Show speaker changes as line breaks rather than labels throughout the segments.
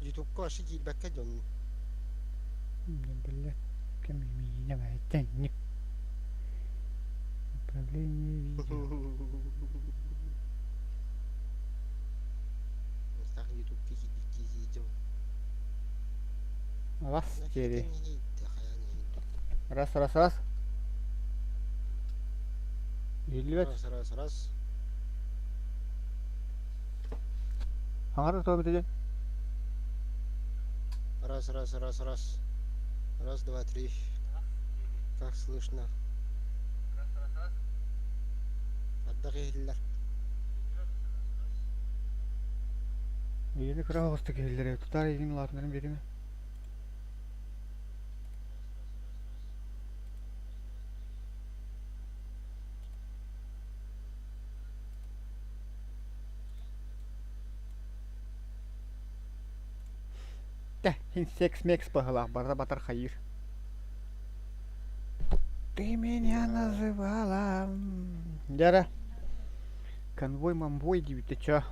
Ютубка вообще киирбэккэ дьон.
Блядь, кем имени Управление видео.
Так Ютубка киирдим.
Раз теперь. Раз, раз, раз. Иһиллибэт.
Раз, раз, раз.
Хаҥара тоҕо бүтэ
Раз, раз, раз, раз. Раз, два, три. Как слышно? Ардах иһиллэр.
Ийэни кыра оҕустук иһиллэр тутаар игин улаатыннаран биэримэ. Тэ, һин секс-мекс быһыылаах барыта батар хайыыр. Ты меня называла. Дьэ конвой мамбой диэбитэ чё?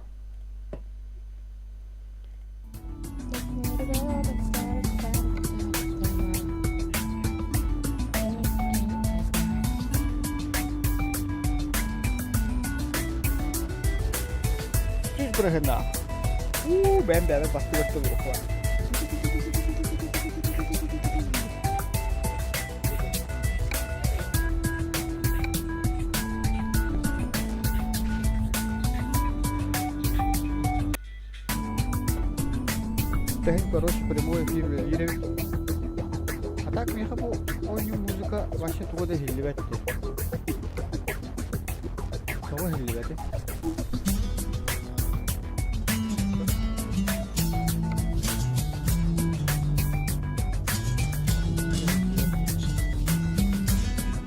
Сүүс бырыһына. Уу, бэм бэбэ бастыгар тыллыхла. Тэһин, короче, прямой эфир үлэлиир эбит. А так миэхэ бу оонньуу музыка вообще туга да иһиллибэт дии. Тоҕо иһиллибэти?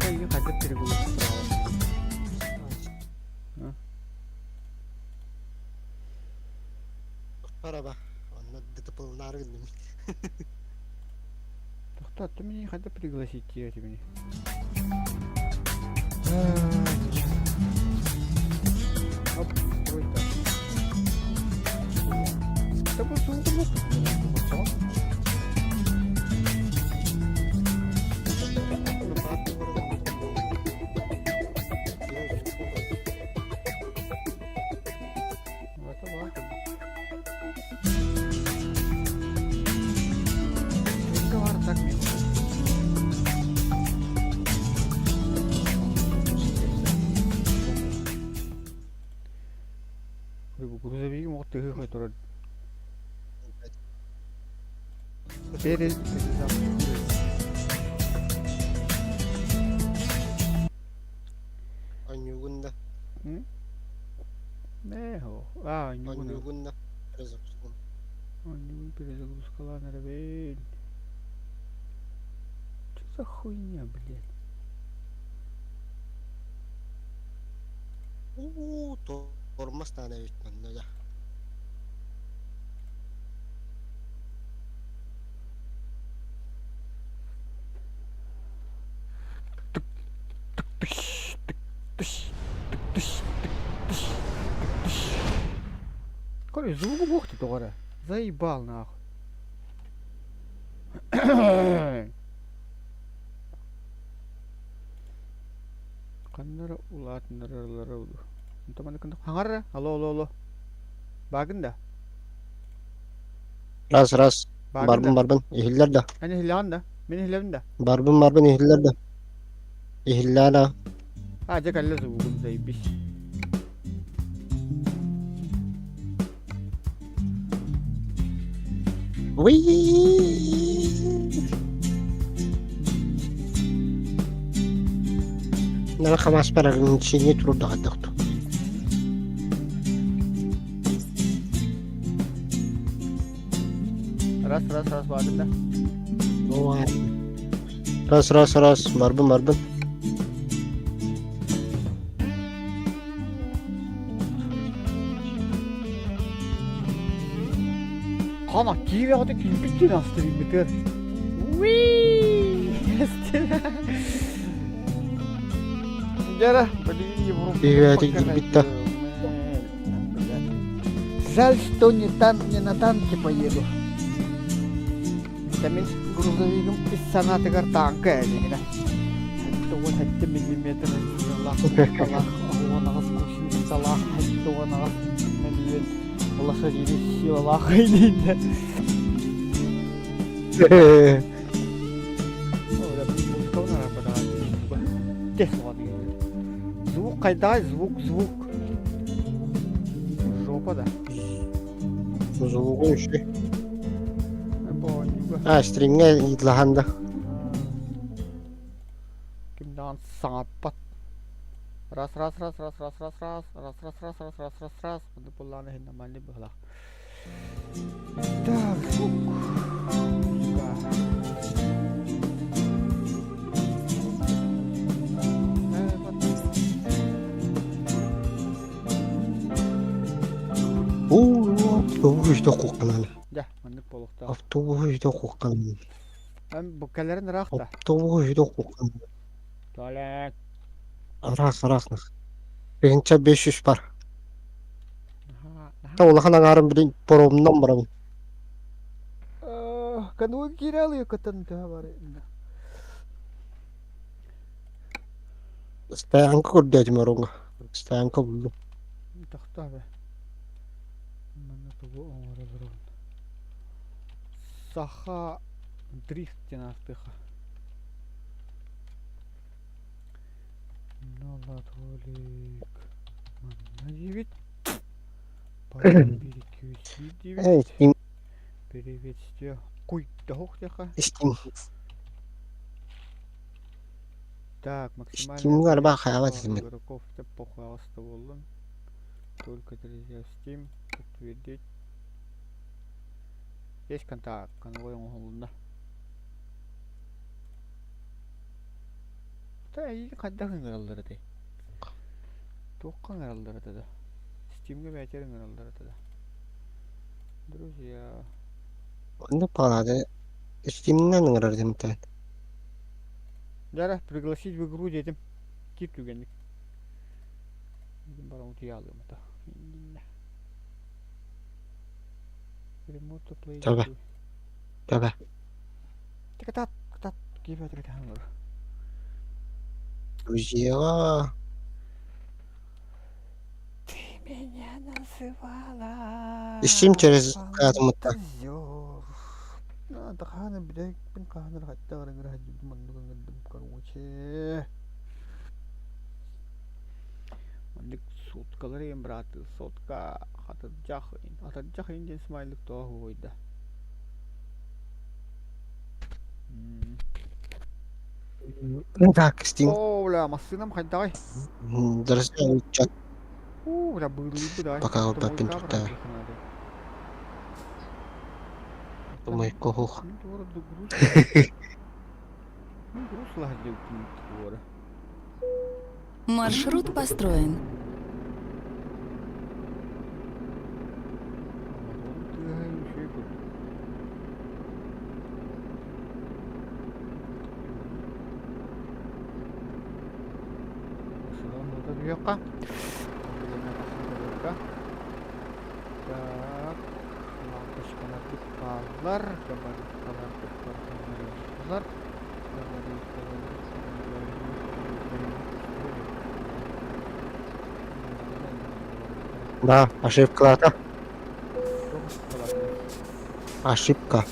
Эйигин хайдах переглушить право?
Араба, онно ДТП-лаары гынным.
Тоқтат, ты меня хотя пригласить тебе. Оп, строй так. Да bu soğuk mu? Так Грузовигим вот тыһы турар. Перед
Онньуугун да.
А, онньуугун.
Онньуугун да. Перезагрузкалаан.
Онньуугун перезагрузкалаан эрэбин. Что за хуйня, блядь?
Уу, тормоз эбит манна да.
Короче, звук бог ты тоҕо Заебал нахуй. Ханнара улаатыннараллара Онтон хаҥар алло алло алло Баагын да
Раз раз.
Баагын
Барбын
да
барбын. Иһиллэр да.
Эн иһиллэҕин да Мин иһиллэбин да
Барбын барбын иһиллэр да. Иһиллээ да.
А дьэ кэллэ звугум заебись.
Нара хамаас ограничение турдаҕа
Раз раз раз баагын да
Раз раз раз барбын барбын.
Хана киирэҕитэ киирбит диэн астырыйбытыгар. Уи! Дьара, блин,
Привет, киирбит да.
Жаль, что не там, не на танке поеду. Мин грузовигым ис санаатыгар тааҥка эбигинэ. 77 миллиметр сыалаах пушкалаах, 18 гусеницалаах, 78 мөлүйүөн лошадиный силалаах иһиннэ. Звук хайдаҕай? Звук, звук. Жопа да.
Звугу үчүгэй. А, стриҥҥэ ыйыталаһан да.
Ким даҕаны саҥарбат. Раз, раз, раз, раз, раз, раз, раз, раз, раз, раз, раз, раз, раз, раз. Маннык буоллаҕына иһин нормальный быһыылаах. Так, звук. Музыка.
Уу, автобуһу үстэ куохханан.
Дьэ, маннык буолуохтаах.
Автобуһу үстэ куохханан.
Эн бу кэлэрин ыраах да.
Автобуһу үстэ куохханан.
Туалет.
Ыраах, ыраах. 1500 бар. Та улахан аҥаарын билин паромунан барабын.
Кануга киирэ алыйыккыттан төһө бар
Стоянка көрдөөтүм ороҥҥо. Стоянка буллум.
Тохтоо бэ. Манна тугу оҥоролорун. Саха дрифт диэн ааттыаха. Налатолик. Манна диибит. Потом перекрестить диибит. Приветствие. Куйдахух диэхэ.
Истиҥ.
Так, максимальное
Steam'ҥэ арбаах хайаабат
количество
этим.
игроков деп похуй аҕыста буоллун. Только друзья Steam подтвердить. Есть контакт, конвой оҥоһулунна. Та эйигин хайдах ыҥыраллар этэй? Туохха ыҥыраллар этэ да? Steam'гэ бээтэр ыҥыраллар этэ да? Друзья.
Онно палаада Steam'нан ыҥырар этим
Дьэ пригласить в игру диэтим. Киир түгэнник. Баран утуйаалыам ата. Remote play.
Таба. Таба.
Кытат, кытат, киипэ кытаан олор.
Друзья.
Ты меня называла
Steam через хаатымытта.
фантазер. Хаана билэкпин хаанар хатта баран хадьыбытым оннук ыҥырдым короче. Маннык соткалар иһин бырааттыы сотка атырдьах атырдьах иһин диэн смайлик тоҕо уһуйда.
Так, Steam.
Оо, бля, массыынам хайдаҕай?
Друзья, чат
Уу, бля, быылыйбыт аай.
пока
Томойка
ылбаппын тутта.
быраҕыахха наада.
Томойко уһух.
Мин туора груз Мин груз лаһдьыбытын туора.
Маршрут построен.
Моторун тыаһа үчүгэй курдук. Массыына түһүөххэ. Так, лампочкаларбыт бааллар, габариткаларбыт барытын
Да, ошибка Ошибка.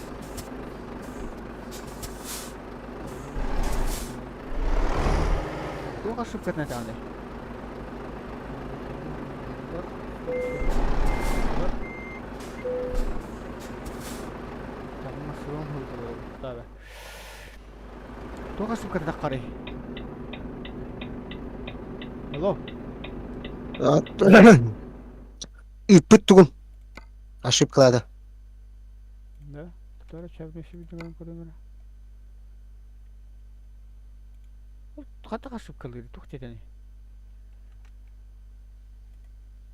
Туох ошибкатын этэҕиний? Туох ошибката таххарый? Алло.
Ыыппыт тугун? Ошибкалаады.
Да, которая көрүҥ Хата ошибкалыыр, туох диэтэний?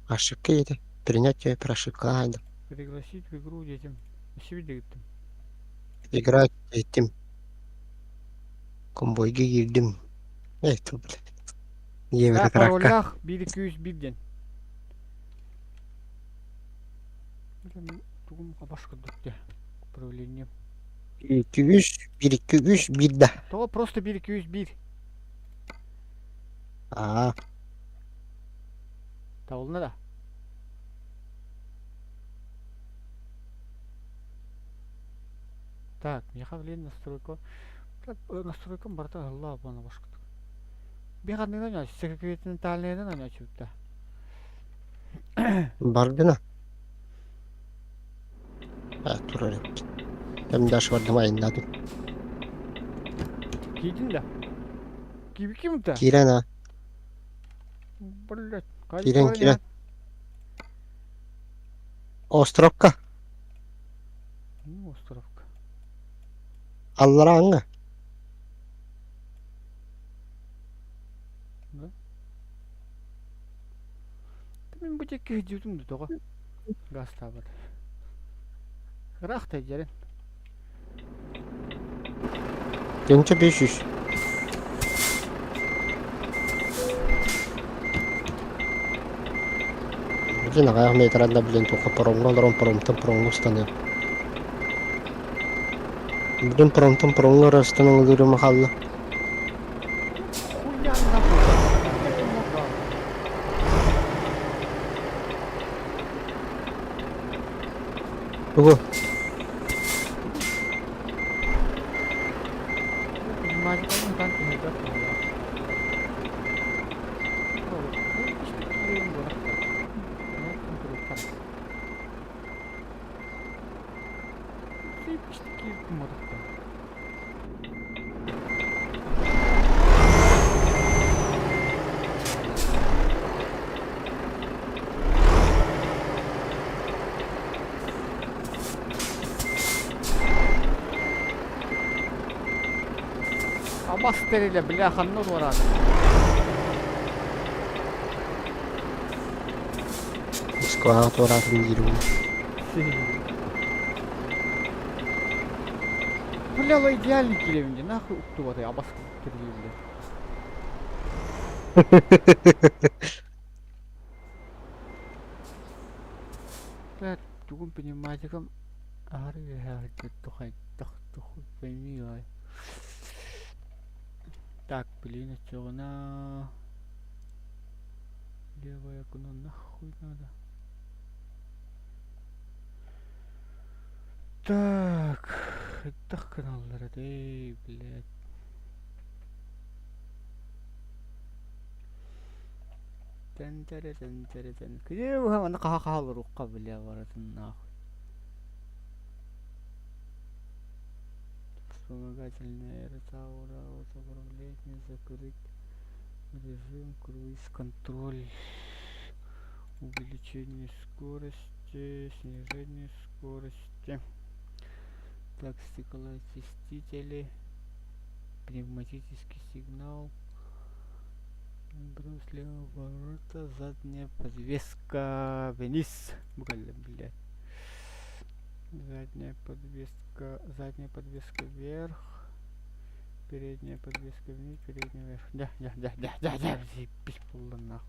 Ошибка диэтэ. Принятие прошибкалаады.
Пригласить в игру диэтим. Өссө
Играть этим. Комбойга киирдим. Эй, блядь.
Да,
Евро
пароллаах 1 201 диэн. Тугум хабаш курдук дии. Управление.
2 3 1 2 3 1 да.
Тоҕо просто 1 2 3 1.
Аа,
Табылына да. Так, миэхэ блин настройка настройкам барыта ыһыллаа буолна башкытык. Би ханныгынан ньоочу, секретентальныйынан ньоочубутта.
бардына. А, турар эбит. Кэм даш бардым айыннадым.
Киирдин да? Киби ким-то?
Киирэн а,
Блять,
киирэн киирэн. Островка.
Ну, островка.
Алларааҥҥа.
Да? Мин бу диэки сылдьыбытым да тоҕо гаастаабат. Ыраах да дьэрин.
Тыһыынча 500. Блин, аҕыйах метранна, блин, туохха паромҥа олорон паромтан паромҥа устаныам. Блин, паромтан паромҥа эрэ устанан ылыырым хаалла.
Хуйня нахуй.
Тугу?
Абас тэрилэ бля ханна туораата?
Москваҕа туораатын диирим.
Бля, ол идеальный киирэбин дии, нахуй уктубатай абас тэрили бля. Бля, тугун пневматикам аһары үөһээ сылдьар хайдах тухуй пойми ай. Так, блин, оччоҕуна левое окно нахуй надо. Так, хайдах гыналлар этэй, блядь. Тэн-тэрэ-тэн-тэрэ-тэн. Киһи манна хаха-хаха олоруохха бля барытын нахуй. Вспомогательная ротаура, управление, закрыть режим, круиз-контроль, увеличение скорости, снижение скорости. Так, стеклоочистители, пневматический сигнал, брус левого поворота, задняя подвеска вниз. Блядь. Задняя подвеска вверх, передняя подвеска вниз, передняя вверх. Да, да, да, да, да, да, заебись буолла нахуй.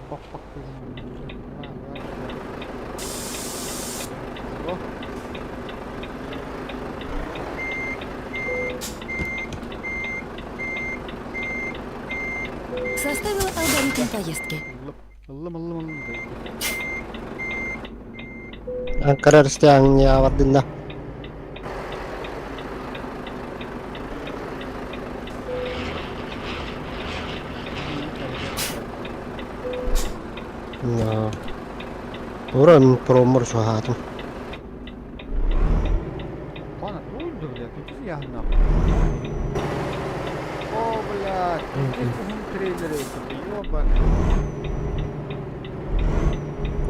Баппак О,
Составила алгоритм поездки.
ыллым, ыллым, ыллым, ыллым.
Анкара расстояние бардынна. Ура, мин проммор суһаатым.
Пана, туйду, блядь, тут я нахуй. О, блядь, здесь уһун трейлер это, ёбаный.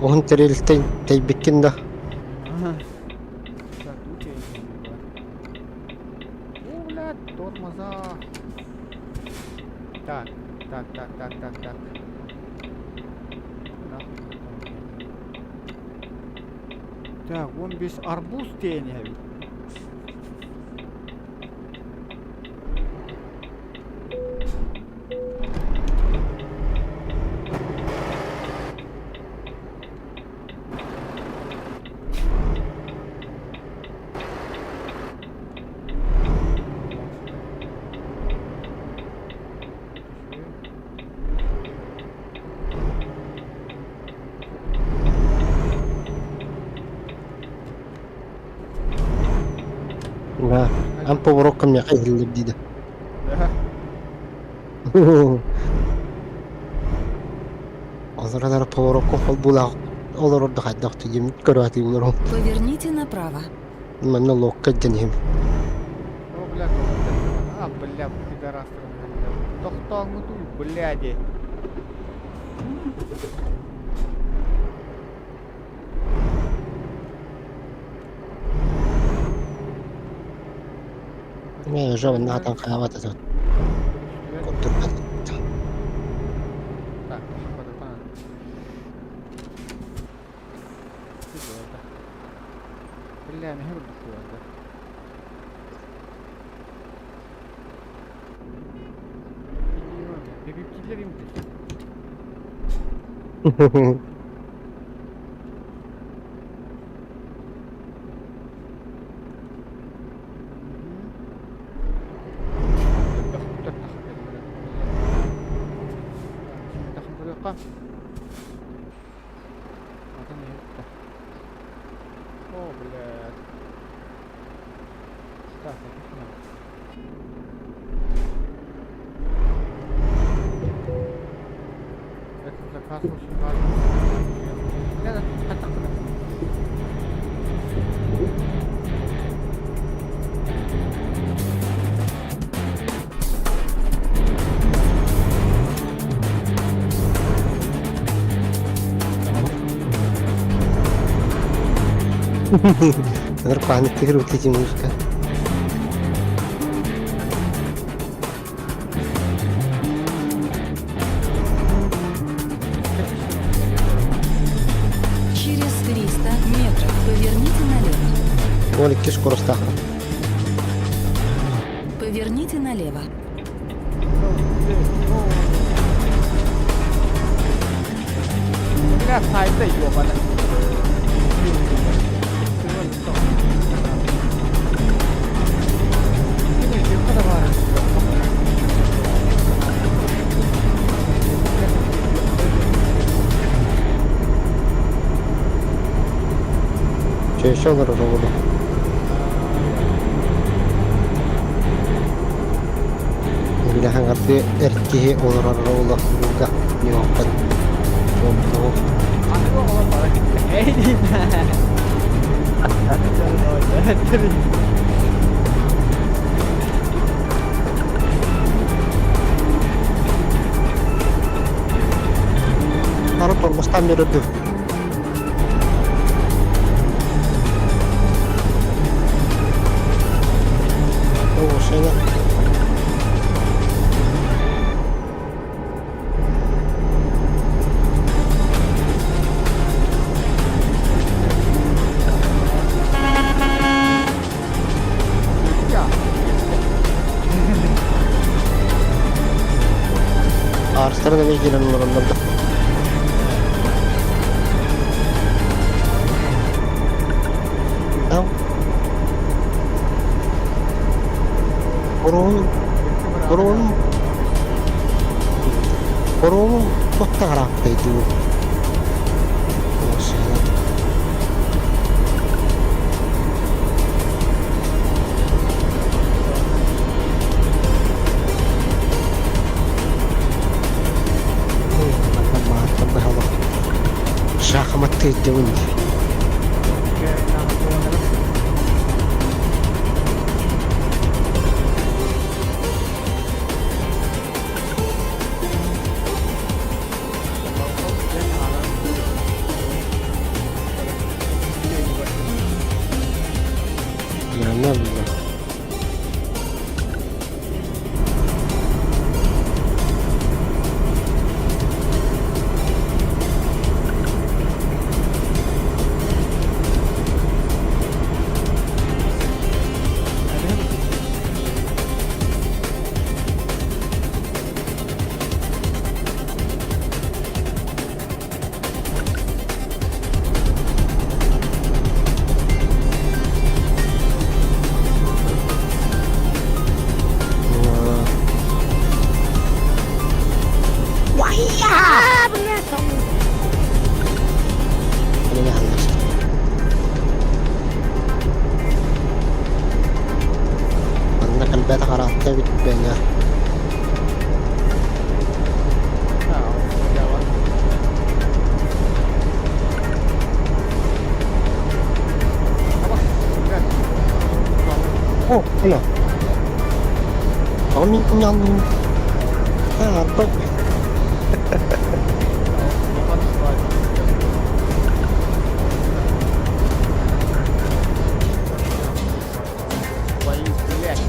Уһун тэрилтэн тэйбиккин да.
Ага. Так, тут я не О, блядь, тормоза. Так, так, так, так, так, так. Нахуй там. Так, он без арбуз тени.
Да. Ан поворокка миэхэ иһиллэр диде. Олорор поворокка холбуулаах олорор да хайдах тиийим көрөөтүм олорон.
Поверните направо.
Манна локка дьэн иһим.
О, бля, а, бля, пидорастар, тохтооҥҥутуй, бляди.
Мэ уже наатан хаабат этэ. Куттурбат.
Так, подопан. Бля, не буду. О, блядь. Так, это Этот заказ очень важный. Я
Паник крутите музыка.
Через 300 метров поверните налево.
Ол икки скоростаах.
Поверните налево.
Бля, сайта ёбана.
Чөйсө олорор оҕолор. Билэхаҥардыы эр киһи олорор олохтууга ньуоххат буолбутоҕу. Нары тормозтан берерdi. О, Сеня. Арыстарын эмиэ киирэн олороннор да. Хоруун хоруун хоруун туттаҕараахтай дуу. Шахмат тыйдыбын. Yanına bile. Ана.
Твою, блядь.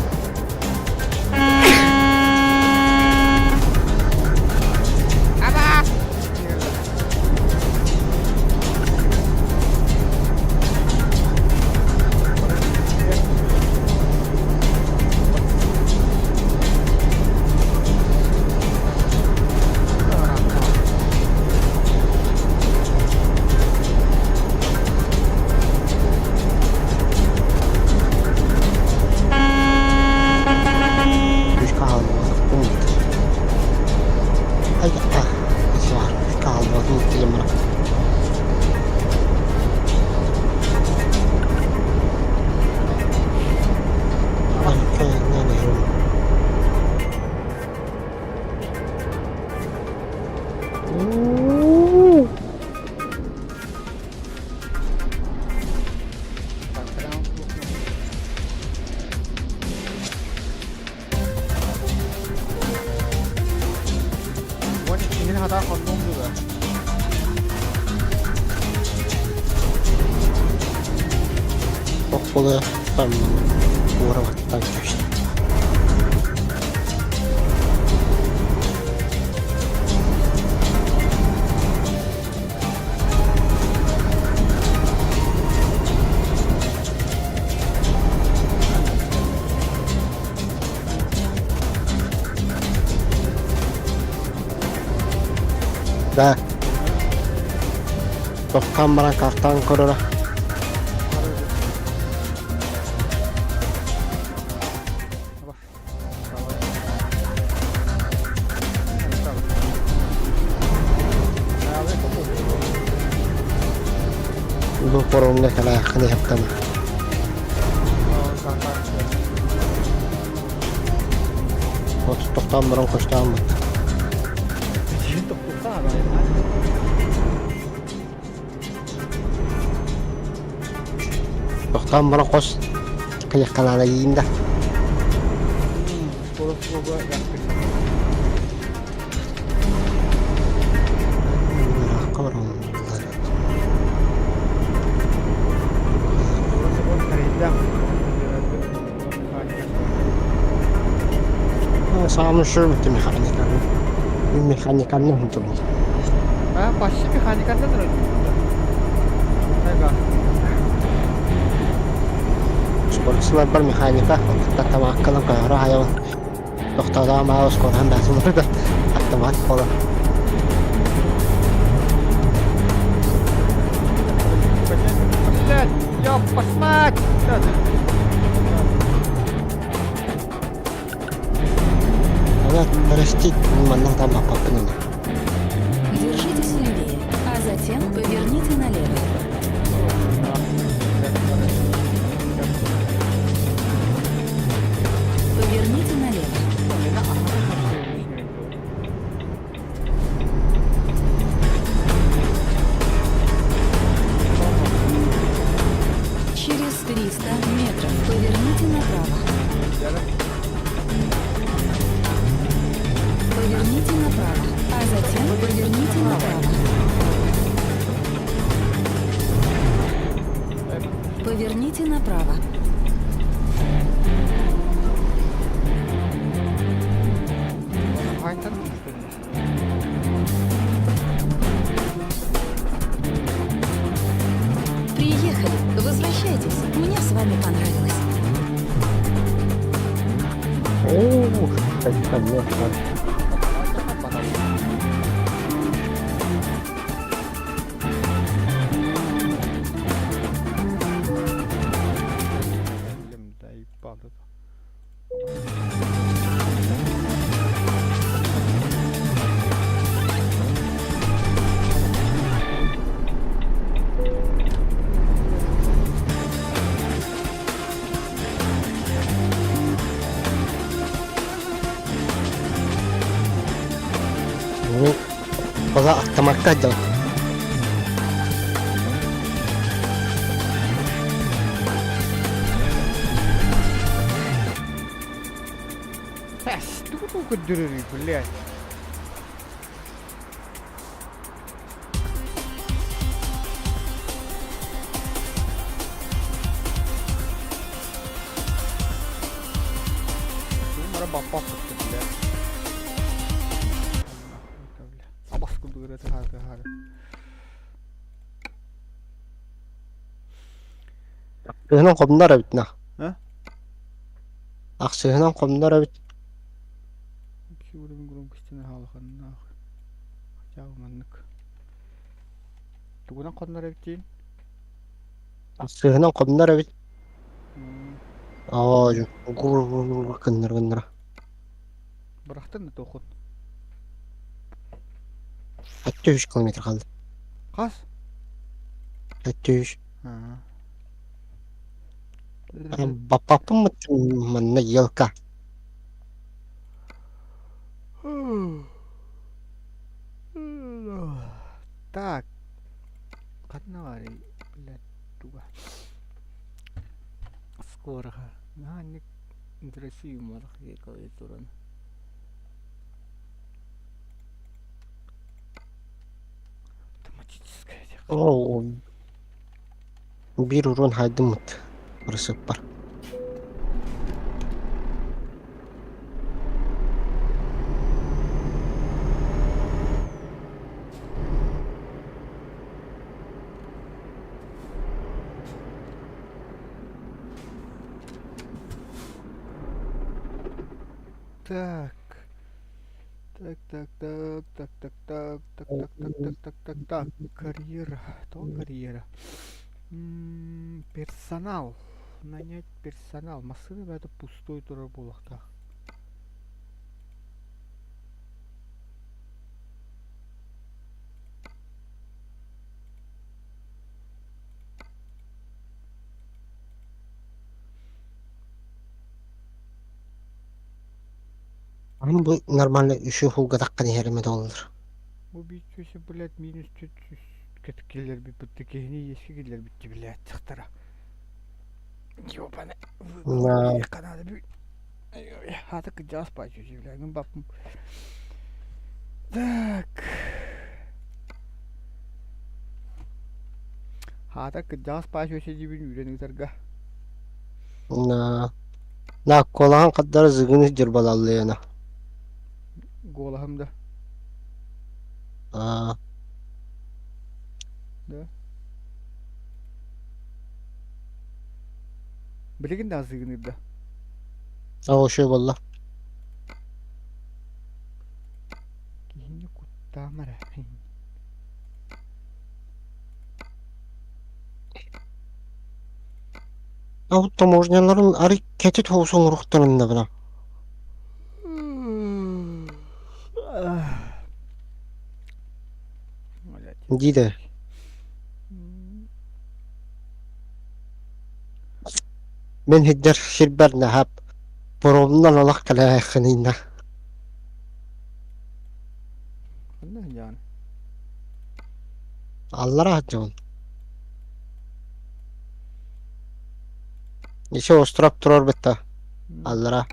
Так, прямо Уонна киһини хатаан хоннуом дуо?
Охпулуйаттан уорабаттан көстө. Да. Тохтоон баран картаан көрөрө. Бу паромҥа кэлээххин иһэптана. Отут тохтоон баран көстөөн Тохтоон баран хос кыйахханаана иин да. Саамы шүрбүттү механиканы. Механиканы унтубун.
А, почти механиканы
Скоростьларбар механика, тамааккалан көһөрө хайабын. Тохтоодоҕум аҕа скороһун баасылар да автомат буолан.
Блядь, ёпта мать!
Она простит, манна там баппаппын
Держитесь левее, а затем поверните налево. Поверните налево. Через 300 метров поверните направо. Поверните направо, а затем поверните направо. Поверните направо.
Хайтан что ли?
Приехали. Возвращайтесь. Мне с вами понравилось.
О, конечно. База автомакка дьон.
көрдөрөрүй, блядь? Тугум эрэ баппат кытта, блядь. Абас курдук эрэ тыһаары-тыһаары.
Кыһынан хомнор эбит на.
А?
Ахсыһынан хомнор эбит.
Вообще уровень громкости наһаа нахуй. Хотя бы маннык. Тугунан хоннор эбитин?
Ахсыһынан хомнор эбит. Оо, гур гыннар гыннар.
Бырахтын да туохун.
600 километр қалды.
Хас?
600. Баппаппын манна елка.
Так. Ханна баарый, блядь, туга. Скороха. Наһаа Россию марах клавиатураны. Автоматическая.
Оо, биир урун хайдыммыт. Ырысыппар.
Так. Так, так, так, так, так, так, так, так, так, так, так, так, так. Карьера. То карьера. Персонал. Нанять персонал. Массыына это пустой турар буолуохтаах.
Аны бу нормально үчү хулгатахха иһэрим доллар.
Бу бииччүсү, блядь, минус 400 кэлэрбит киһини иэскэ киллэрбит блядь, тахтара. Ёбаный.
Да.
Канада бүү. Хата кыдьаҕас баайчы, блядь, ну баппым. Так. Хаата кырдьаҕас паачуоча диибин үүрэн ыытарга.
На на куолаһын хардары зыгыны дьырбалаллыйана.
Гуолаһым да.
Аа,
Да. Билигин да зыгыныыр да.
ол үчүгэй буолла.
Киһини куттаама эрэ.
Ол таможняларын арый кэтит соҕус оҥоруохтарын да бына. Дии да. Мин сирдэр сирбэр наһаа паромунан олох кэлээххинийна.
Ханна сылдьаҕын?
Аллараа сылдьабын. Еще остров турар бытта. Аллара.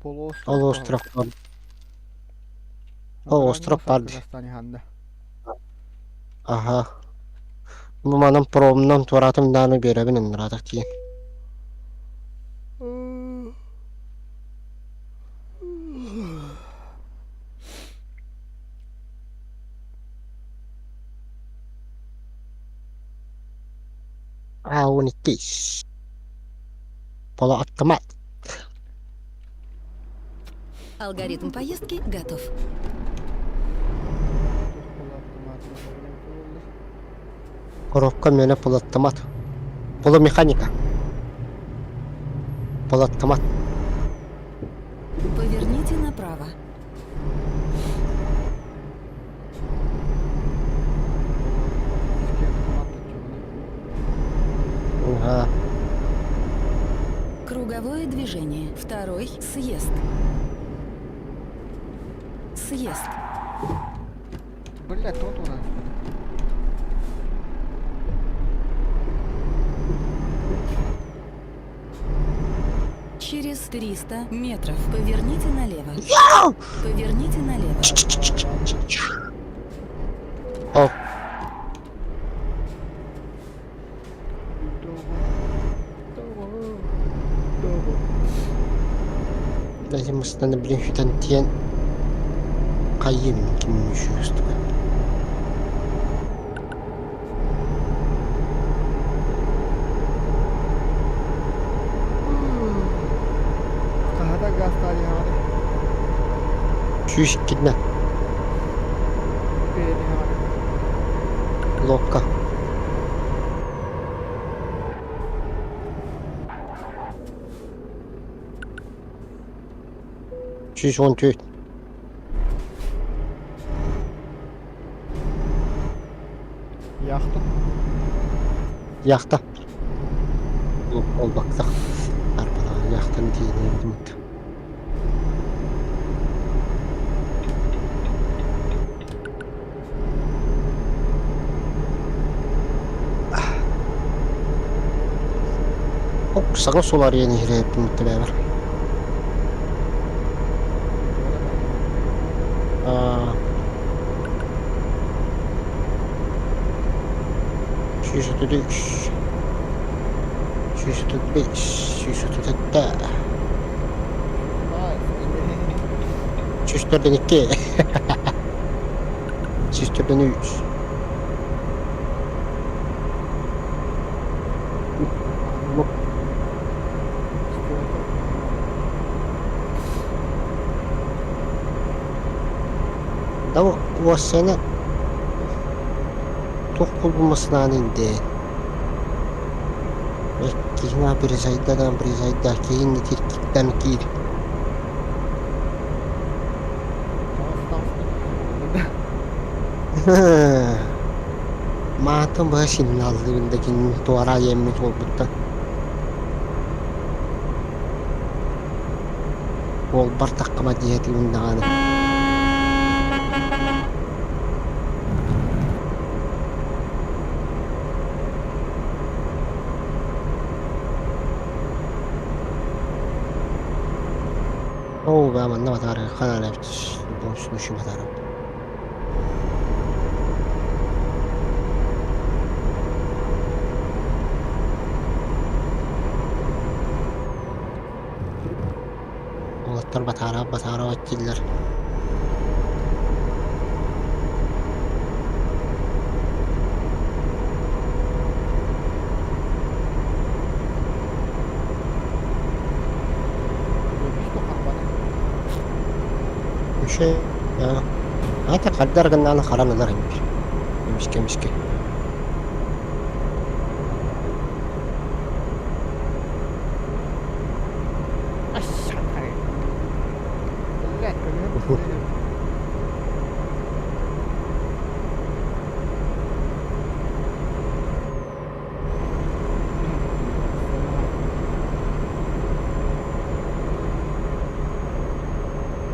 Полуостров
Ол
баар.
остров бар. Ол остров бар дии.
Казахстане ханна.
Аха. Бу манан паромунан туораатым дааны биэрэбин ынныраатах тиийэн. Аа, 12. Полуавтомат.
Алгоритм поездки готов.
Коробка миэнэ полуавтомат. Полумеханика. Полуавтомат.
Поверните направо.
Ага.
Круговое движение. Второй съезд. Съезд.
Бля, тот у нас.
Через 300 метров поверните налево. Поверните налево.
О, даже мастаны блин сүтэн тиэн хайым ким мүшүстүк.
Хаһата гаастаан иһэҕиний?
Сүүс иккитинэн
Бэйэн иһэҕиний?
луопка. 114.
Яхта.
Яхта. Олбактах. Арбалаҕа яхтан тиийэн Саҥа суол арыйан иһирэйэппин бэйэбэр. Аа 133, 135, 137, 142, 143. Да уоссайынан туох булбумасынаан индиэн киһи биризайдадан биризайда киһини киркиттэн киир. Маатын быһа синналлыыбын да кинини туора иэммит буолбуттан. Уолбар таххыма диэтигин даҕаны. Оо, баа манна батаарыахха наада эбит. В любом случае батаарабыт. Уолаттар батаарап батаарабат дииллэр. Үчүгэй Аата хардар гыннаҕына харан ылар инбир. Эмискэ эмискэ.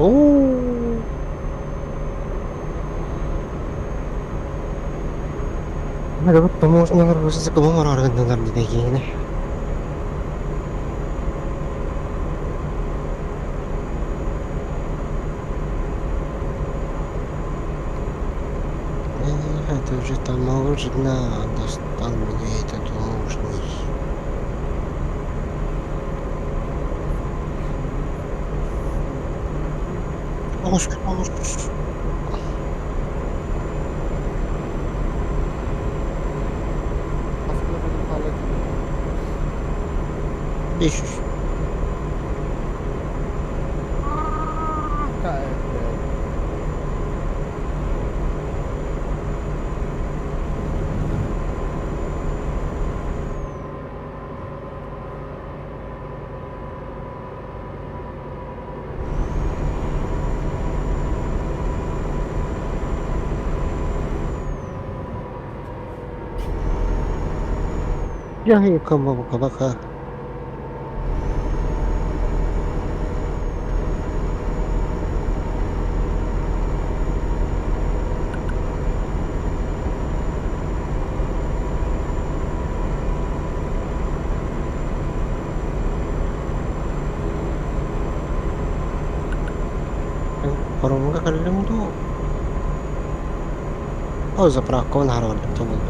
Оо. Это уже таможня, достал меня этот лужный. Оҕус 500. Дьэ, кама-бака. Паромҥа кэллим дуу? Ол заправкабын аһара барбыт буоллум.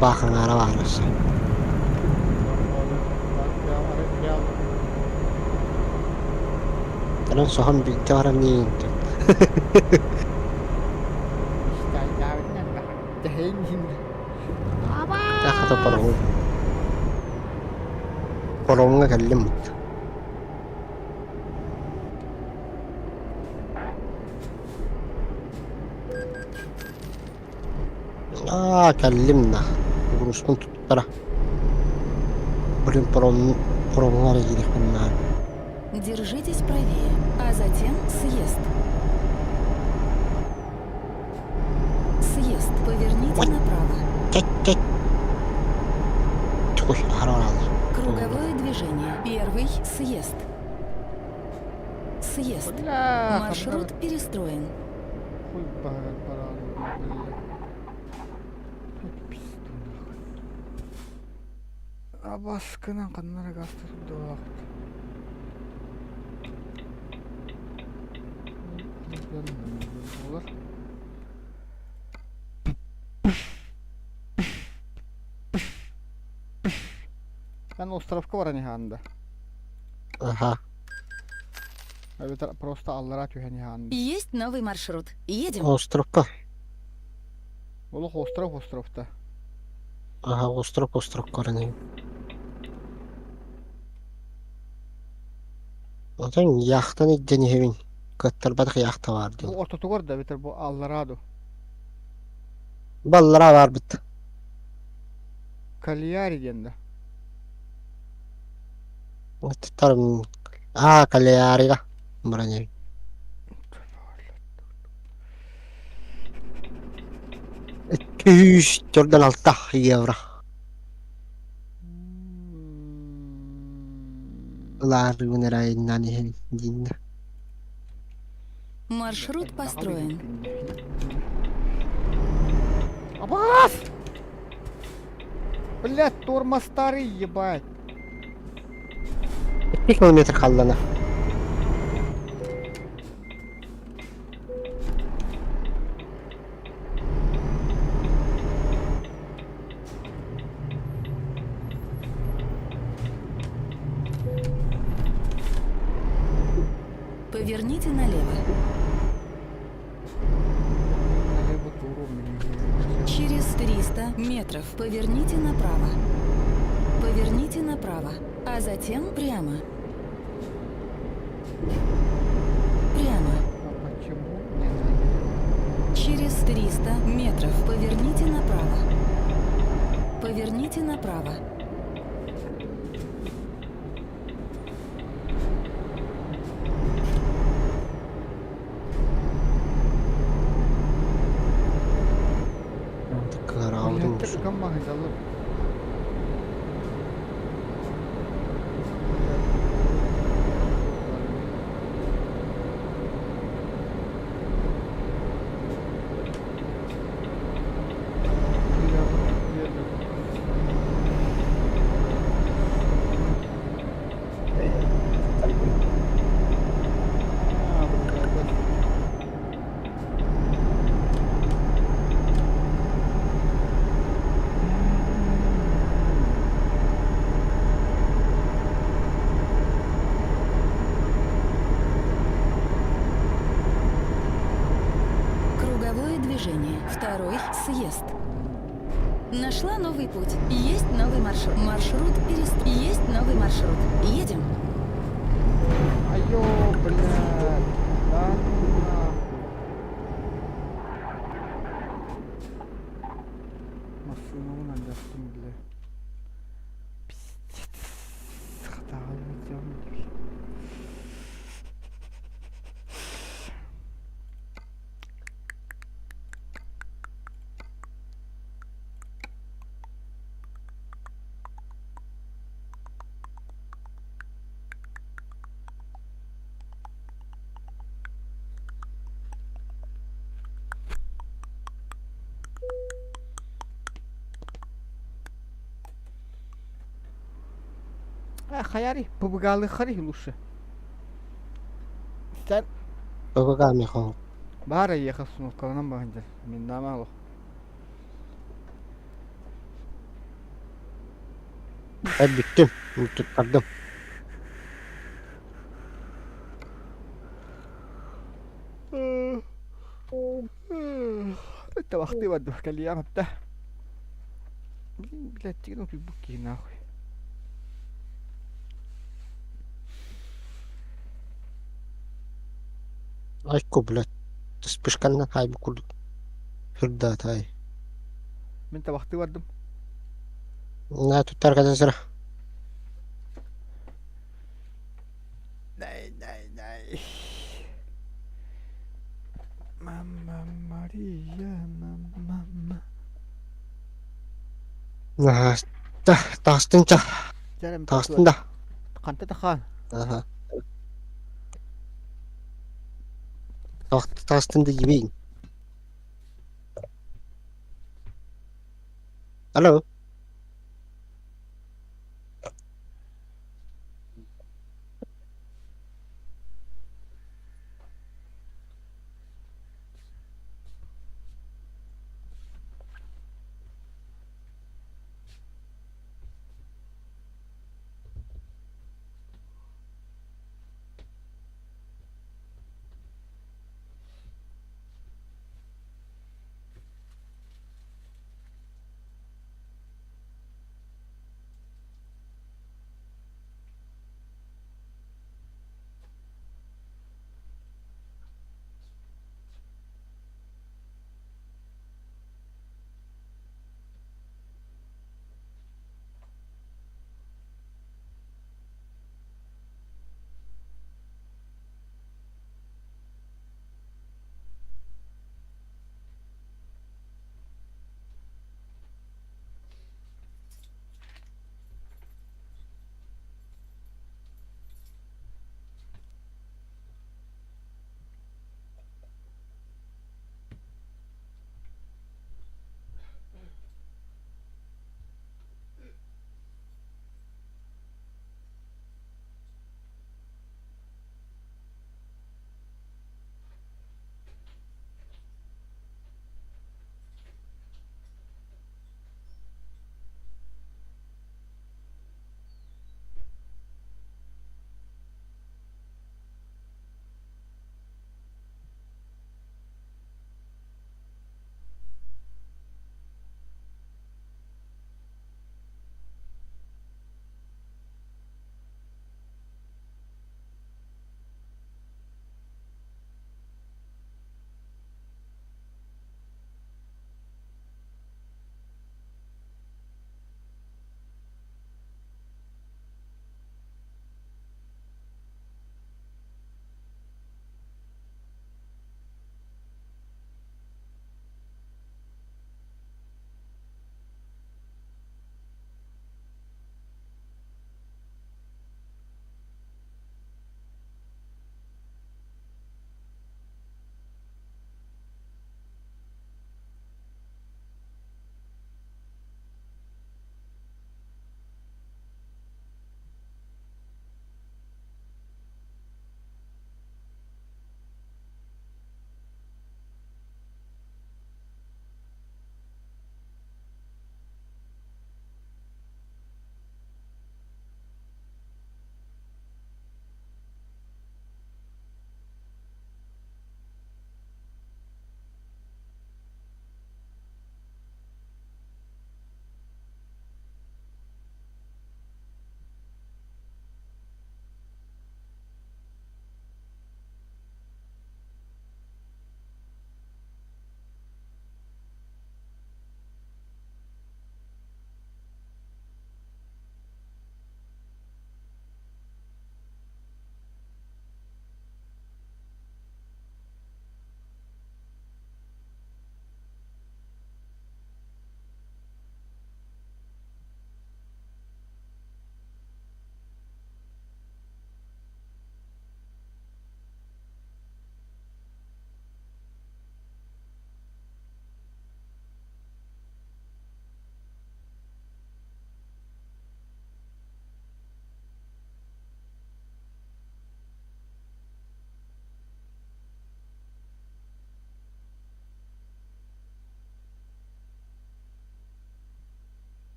Баах аҥаара баар өссө. Онон соһон биирдэ баран иин Хата паром. Паромҥа кэллим. Аа, кэллим на. Грузпун туттара. Блин, паром, паромҥа эрэ киириэхпин наада.
Держитесь правее, а затем съезд. Съезд. Поверните направо.
Чэт-чэт. Чукуй, аһара
Круговое движение. Первый съезд. Съезд.
Бля,
Маршрут перестроен.
Хуй баран баран, бля. Пизду нахуй. Абаскынан ханна эрэ гаста сылдьалаахпыт. Буолар. Эн островка баран иһэҕин да?
Аха.
Эбэтэр просто аллараа түһэн иһэҕин да?
Есть новый маршрут. Едем.
Островка.
Олох остров островта.
Аха, остров остров баран иһин. Отон яхтан илдьэн иһэбин. Кыаттарбатах яхта баар
Бу
дии.
ортотугар да эбэтэр бу аллараа ду?
Баллараа баарбыт.
Кальяри диэн да?
Тарым аа Кальярига баран иһэбин. 246 евро. Ылаарыыбын эрэ айаннаан иһэбин дииннэ.
Маршрут построен.
Абаас! Блядь, тормоз старый, ебать.
2 километр хааллана.
Поверните налево.
Налево туру мне.
Через 300 метров поверните направо. Поверните направо, а затем прямо. Прямо.
А почему не налево?
Через 300 метров поверните направо. Поверните направо.
Кыраабытым
Блядь, гамма далы. А, блядь,
Круговое движение. Второй съезд. Нашла новый путь. Есть новый маршрут. Маршрут перест... Есть новый маршрут. Едем.
Айо, блядь. Да ну нахуй. Массыынабын алдьаттым, бля. Пиздец. Хатаҕалыйдьам. Хайари, ПВГ-лыхари лучше. Sen
ПВГ мехо.
Баар эйиэхэ установкаланан баһын дьэр. Мин наамаало.
Бүттүм. Туттардым.
Табахтыы бардым кэлиэм апта. Блин, блядь, тигин утуйбут киһи нахуй.
Айку, блядь. Вспышканнан хайбы курдук. Хырдатай.
Мин табахтыы бардым.
На туттар кадасыра.
Най, най, най. Мама Мария, мама, мама.
Та, тастын ча. Тастын да.
Ханта тахан.
Ага. Тастын да ебейін. Алло.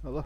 Алло.